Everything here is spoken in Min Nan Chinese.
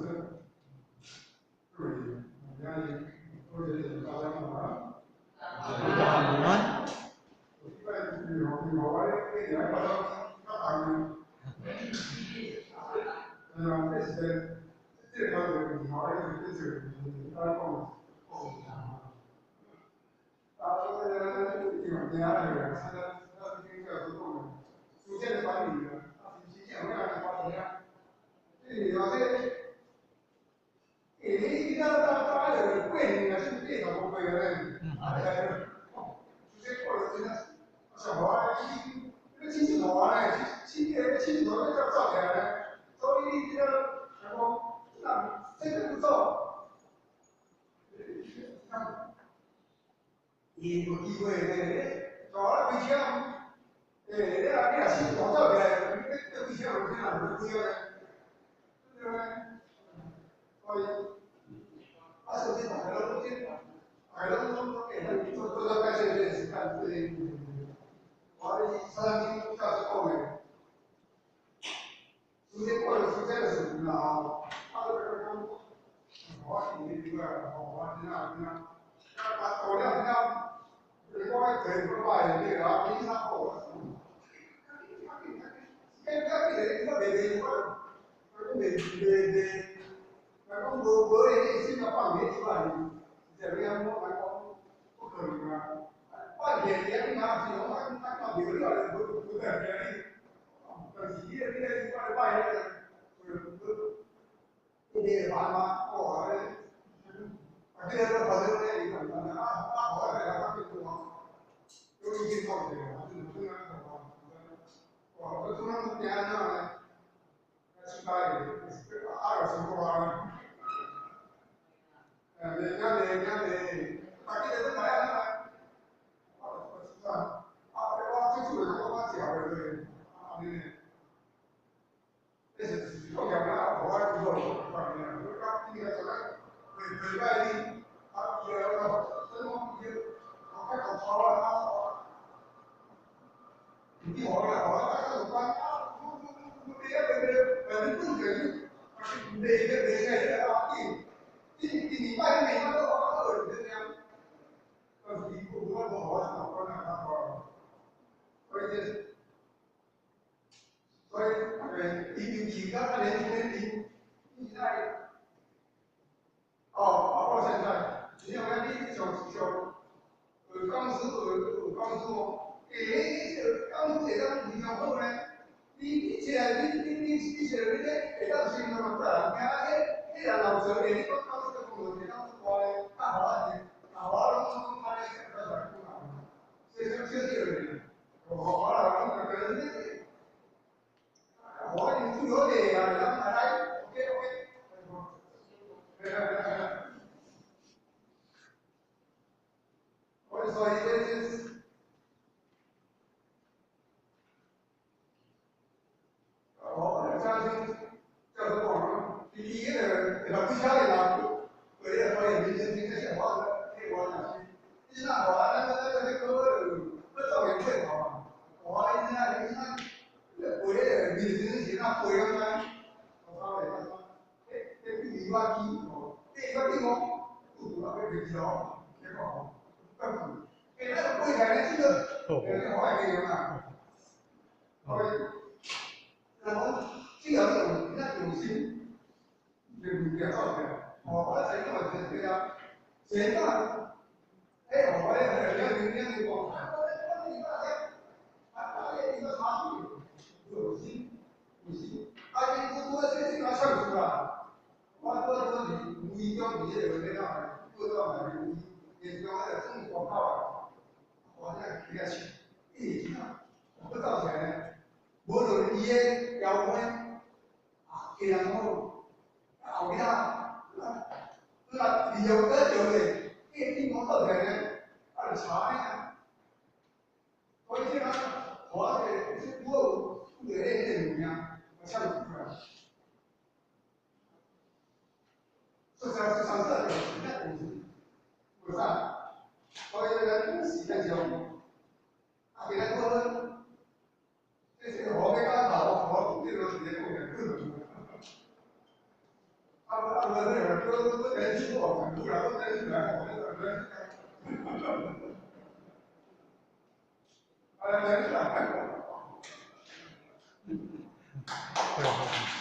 生，对，今日多謝大家嘛。晚安。我禮拜二號二號啊，你你來發到較大嘅。哎呀，這是這個條二號，這是啊講講啊，這個因為今仔日啊，參加參加今教授講的，時間的管理啊，啊，是時間有影來花錢啊。這是話這，欸，你你到到到迄個過年啊，是八十五歲啊咧，啊，來哦，時間過了真正是，上好啊，你你親手塗啊咧，親親個親手塗你才走起來咧，所以你這個講，那這個不做，伊有機會咧，大我開車，欸，你若手大走起來，你你開車有啥無開車咧，對不對？所以，啊，甚至大家攏這，大家攏攏攏會做做到該這個時間，對。我你三天教授講的，時間過了時間的事情啦吼，啊，你講，我是你個吼，我真正真正，啊，到了真正，你講迄提不擺的對啊，比較好啊。時間較緊咧，我袂袂我，我袂袂袂，若講無無迄個心啊放佇以外，是啥物我來講不可能啊。放起來，你若是講啊啊看袂了，無無得聽你。但是你個你個我來拜迄個，無你個煩嗎？哦，啊，這個反正咧，伊講啊啊，好啊，來來，較緊有意見講者啊，就是中央講哇，這中央是安怎呢？出來啊，有辛苦啊！哎，袂驚袂驚袂，大家都知影啊。啊，我啊，我最主要我我食袂落，啊，安尼呢？這是是講起來啊，我愛做方面啊，我講你個做咧，袂袂歹你，啊，伊個我怎講伊個，我較夠頭啊，唔知何啦，何啦，大家就關啊，我我我袂啊袂袂，反正本身袂袂袂起來啊，伊一一禮拜每晚都好這樣，但是伊無我無我是關啊，所以這，所以伊尤其較較年輕的伊，伊在，哦，包括現在，你像講你上上學講師學學講師哦，欸，這個講師會當非常好呢。你你起來，你你你你起來，你咧會當先嘛自然聽，迄迄人老做，欸，你講講師個工作會當做大咧，較好啊是，啊我攏攏安尼講出來講啊，所以小小小的，哦，我啦攏覺得你，我因做好個啊，會當來，OK OK，我所以這這。哦，相信教授講，伊伊迄個會當開車的人，為了發現民生經濟我去我若是，你若話咱咱咱去考去做研究嘛？我伊那伊那背迄個民生是哪背咁樣？我操嘞！迄迄比伊我起哦，比伊我起哦，拄拄啊要袂记哦，結果吼，不背，欸，那個背起來這個，欸，我會記啊。所以，人講只要你用，你用心，就物件做出來。哦，我曾經嘛是這樣，前擺，欸，我咧兩兩兩講，啊，我我你個啊，啊，你個差距，用心，用心，啊，你我我這這個唱出來，我我我是無意中佇迄個咩啊，報紙內面無意，電視中迄個綜藝廣告啊，我這起來唱，欸，真正，我走起來呢，無論伊的腰彎，啊，家人好，後壁，啊，啊，利用得着的，欸，你講做起來呢，啊，就查呢啊，所以這個，我這個這我有有迄個物件，我唱出來。這才是上這個時代東西，為啥？所以咱時間上，啊，今日我這是我欲講頭，我這個時間講來困。啊，啊，我那个都都年轻过，很多人都年轻人，我那个年轻。啊，年轻人。好好。